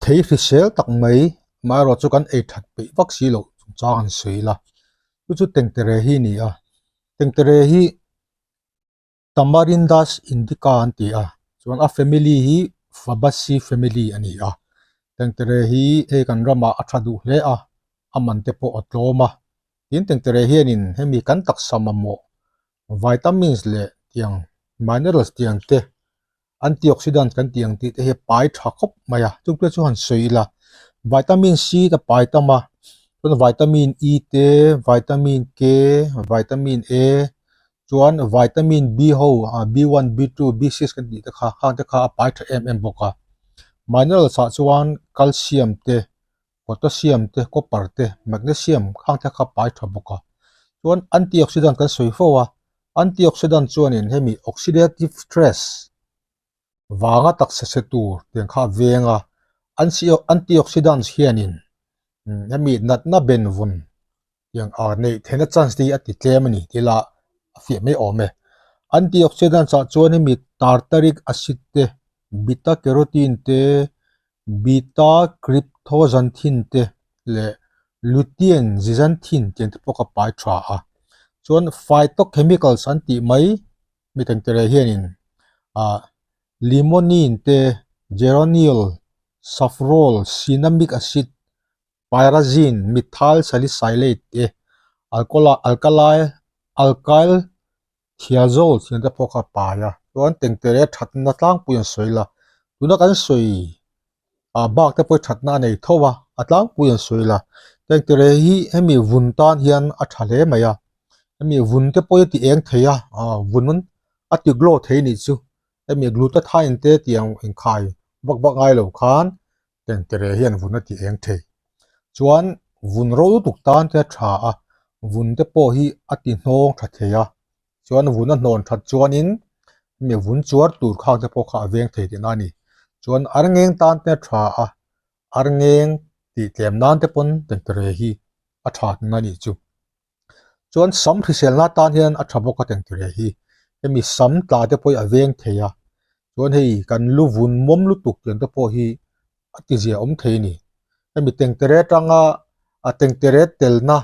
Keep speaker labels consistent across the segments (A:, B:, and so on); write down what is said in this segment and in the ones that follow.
A: Thei hrisel tak mai amaherawh chu kan ei that peih vak si loh chungchang an sawi la chu chu tengtere hi a ni a tengtere hi Tamarindus indica an ti a chuan a family hi Fabaceae family a ni a tengtere hi hei kan ramah a tha duh hle a a man te pawh a tlawm a tin tengtere hianin hemi kan taksa mamawh vitamins leh tiang minerals tiang te antioxidant kan tih ang tih te hi a pai tha khawp mai a chung te chu han sawi ila vitamin C te a pai tam a chuan vitamin E te vitamin K vitamin A chuan vitamin B ho ah B one B two B six kan tih te kha khang te kha a pai tha em em bawk a minerals ah chuan calcium te potassium te copper te magnesium khang te kha a pai tha bawk a chuan antioxidant kan sawi fo a. Antioxidant chuanin hemi oxidative stress vanga taksa chhe tur tiang kha a veng a, antioxidants hianin hemi natna benvun tiang a neih theihna chance te hi a ti tlem a ni tih lah a fiah mai awm e. Antioxidants ah chuan hemi tartaric acid te, beta carotene te, beta cryptoxanthin te leh lutein zeaxanthin tiang te pawh kha pai tha a chuan phytochemicals an tih mai mi tengtere hianin ah limonene te geraniol safrole cinnamic acid pyrazine methyl salicylate te alkali alkyl Thiazawl thian te pawh kha a pai a chuan tengtere thatna tlangpui an sawi la tuna kan sawi ah bak te pawh hi thatna a nei tho a a tlangpui an sawi la tengtere hi hemi vun tan hian a tha hle mai a hemi vun te pawh hi a ti eng thei a ah vun a ti glow thei anih chu hemi glutathione te tiang inkhai vak vak ngai lo khan tengtere hian vun a ti eng thei chuan vun ro lutuk tan te a tha a vun te pawh hi a ti hnawng tha thei a chuan vun a hnawn that chuanin hemi vun chuar tur khak te pawh kha a veng thei tihna a ni chuan arngeng tan te a tha a arngeng tih tlem nan te pawn tengtere hi a tha tihna a nih chu. Chuan sam hriselna atan hian a tha bawk a tengtere hi hemi sam tla te pawh hi a veng thei a chuan hei kan lu vun mawm lutuk tiang te pawh hi a ti zia awm thei a ni hemi tengtere atanga a tengtere telna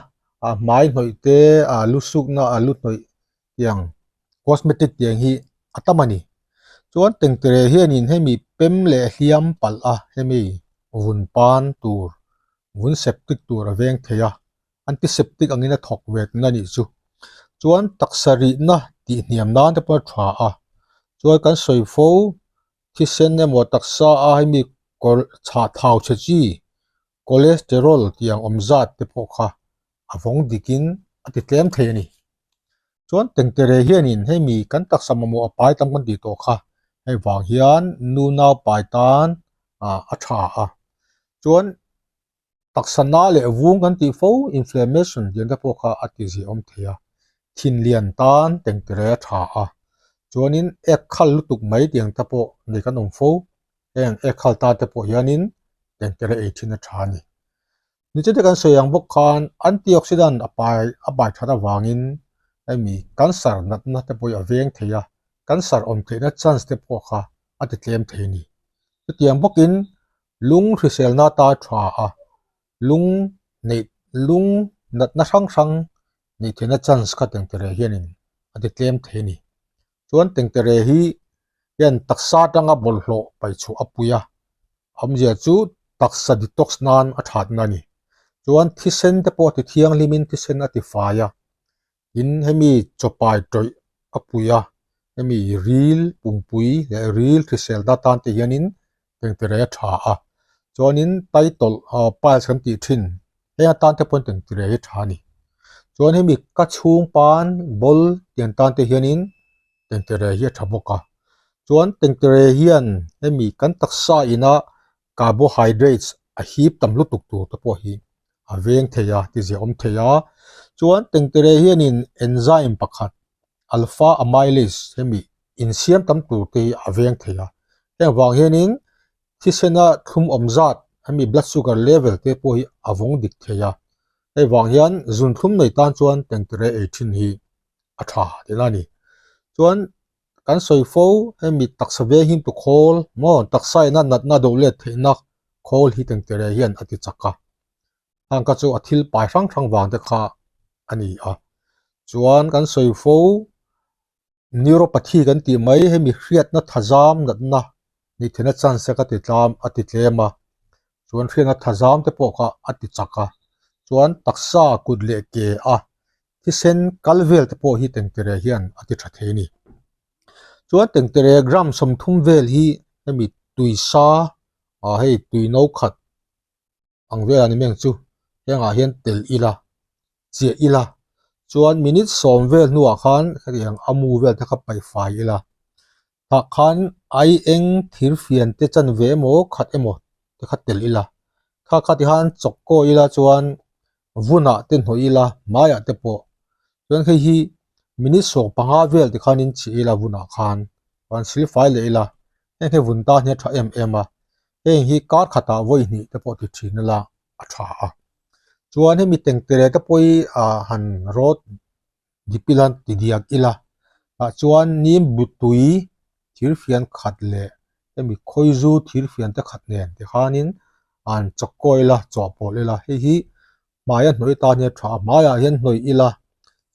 A: a hmai hnawih te a lu sukna a lu hnawih tiang cosmetic tiang hi a tam a ni chuan tengtere hianin hemi pem leh hliam palh a hemi vun pan tur vun septic tur a veng thei a. antiseptic angin a thawk ve tun a nih chu chuan taksa rihna tih hniam nan te pawh a tha a chuan kan sawi fo thisen emaw taksa a hemi kawr chhah thau chhe chi cholesterol tih ang awm zat te pawh kha a vawng dikin a ti tlem thei a ni chuan tengtere hianin hemi kan taksa mamawh a pai tam kan tih tawh kha hei vang hian nu nau pai tan ah a tha a chuan. Taksa na leh vung kan tih fo inflammation lian te pawh kha a ti ziah awm thei a, thin lian tan tengtere a tha a, chuanin ek khal lutuk mai tiang te pawh nei kan awm fo, heng ek khal tan te pawh hianin tengtere ei thin a tha a ni. Nichete te kan sawi ang bawk khan antioxidant a pai a pai that avangin hemi cancer natna te pawh hi a veng thei a, cancer awm theihna chance te pawh kha a ti tlem thei a ni. Chutiang bawkin Lung hriselna ta tha a, lung neih lung natna hrang hrang neih theihna chance kha tengtere hianin a ti tlem thei a ni. Chuan tengtere hi hian taksa atanga bawlhhlawh paihchhuah a pui a, awmzia chu taksa detox nan a thatna a ni. Chuan thisen te pawh a ti thianghlimin thisen a ti fai a, tin hemi chawpai tawih a pui a hemi ril pumpui leh ril hriselna tan te hianin tengtere a tha a chuanin title ah piles kan tih thin heng atan te pawhin tengtere hi a tha a ni chuan hemi ka chhung pan ball tiang tan te hianin tengtere hi a tha bawk a chuan tengtere hian hemi kan taksa ina carbohydrates a hip tam lutuk tur te pawh hi a veng thei a ti ziah awm thei a chuan tengtere hianin enzyme pakhat alpha amylase hemi insiam tam tur te hi a veng thei a heng vang hianin thisena thlum awm zat hemi blood sugar level te pawh hi a vawng dik thei a hei vang hian zun thlum nei tan chuan tengtere ei thin hi a tha tihna a ni chuan kan sawi fo hemi taksa veng him tu khawl maw taksa ina natna do let theihna. khawl hi tengtere hian a ti chak a. Hang kha chu a thil pai hrang hrang vang te kha a ni a. Chuan kan sawi fo neuropathy kan tih mai hemi hriatna thazam natna ni thena chance ka ti tlam a ti tlem a. Chuan hriatna thazam te pawh kha a ti chak a. Chuan taksa kut leh ke a thisen kal vel te pawh hi tengtere hian a ti tha thei a ni. Chuan tengtere gram 30 vel hi hemi tuisa ah hei tui no khat ang velah ni mai ang chu hengah hian tel ila chiah ila chuan minute 10 vel hnuah khan hetiang a mu vel te kha paih fai ila tah khan ai eng thir fian te chanve emaw khat emaw te kha tel ila kha kha ti khan chawk kaw ila chuan vunah te hnawih ila hmaiah te pawh chuan hei hi minute 15 vel ti khanin chih ila vunah khan chuan sil fai leh ila heng hi vun tan hi a tha em em a heng hi kar khatah vawi hnih te pawh ti thin ila a tha a chuan hemi tengtere te pawh hi ah han rawt dip ila ti diak ila tah chuan nim but tui thir fian khat leh hemi khawizu thir fian te khat nen tikhanin an chawk kaw ila chawhpawlh ila hei hi hmaia hnawih tan hian a tha a hmaiah hian hnawih ila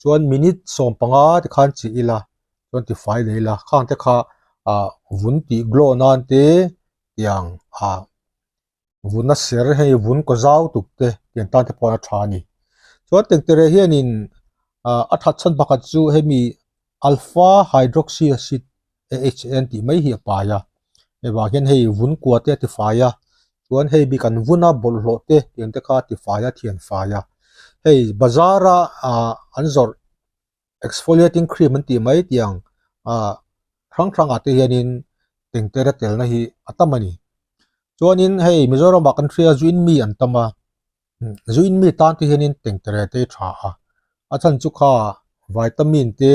A: chuan minute 15 tikhan chih ila chuan tifai leh ila khang te kha ah vun tih glow nan te tiang ah vun a ser hei vun kaw zau tuk te tiang tan te pawh a tha a ni chuan tengtere hianin ah a that chhan pakhat chu hemi alpha hydroxy acid AHA an tih mai hi a pai a hei vang hian hei vun kua te a tifai a chuan hei bik an vun a bawlhhlawh te tiang te kha a tifai a thian fai a hei bazar a ah an zawrh exfoliating cream an tih mai tiang ah hrang hrangah te hianin tengtere telna hi a tam a ni chuanin hei Mizoramah kan hria zuin mi an tam a zuin mi tan te hianin tengtere te tha a a chhan chu kha vitamin te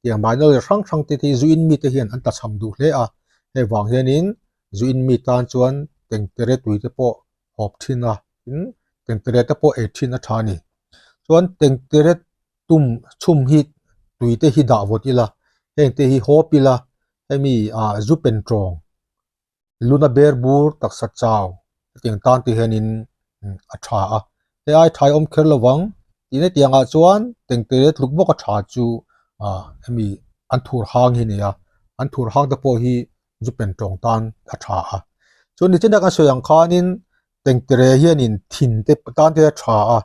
A: tiang mineral hrang hrang te hi zuin mi te hian an tlachham duh hle a hei vang hianin zuin mi tan chuan tengtere tui te pawh hawp thin a tin tengtere te pawh ei thin a tha a ni chuan tengtere tum chhum hi tui te hi dah vawt ila heng te hi hawp ila hemi ah zu pen tawng luna ber bur taksa chau hetiang tan te hianin a tha a hei ai tha hi a awm kher lovang tih na tiangah chuan tengtere tluk bawk a tha chu ah hemi an thur hang hi a ni a an thur hang te pawh hi zu pen tawng tan a tha a chuan nichina kan sawi ang khanin tengtere hianin thin te tan te a tha a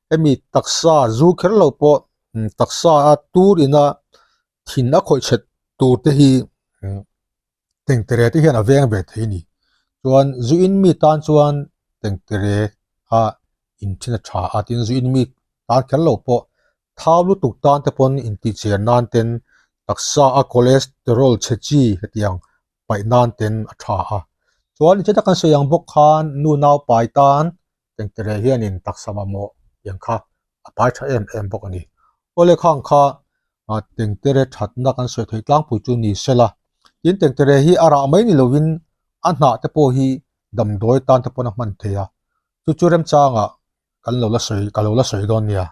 A: hemi taksa zu kher lo pawh taksa a tur ina thin a khawih chhet tur te hi tengtere te hian a veng ve thei a ni chuan zu in mi tan chuan tengtere kha in thin a tha a tin zu in mi tan kher lo pawh thau lutuk tan te pawn intih chian nan ten taksa a cholesterol chhe chi hetiang paih nan ten a tha a chuan nichina kan sawi ang bawk khan nu nau pai tan tengtere hianin taksa mamawh tiang kha a pai tha em em bawk a ni. Awle khang kha tengtere thatna kan sawi theih tlangpui chu ni sela tin tengtere hi a rah mai ni lovin a hnah te pawh hi damdawi tan te pawn a hman thei a chu chu remchangah kan lo la sawi ka lo la sawi dawn nia.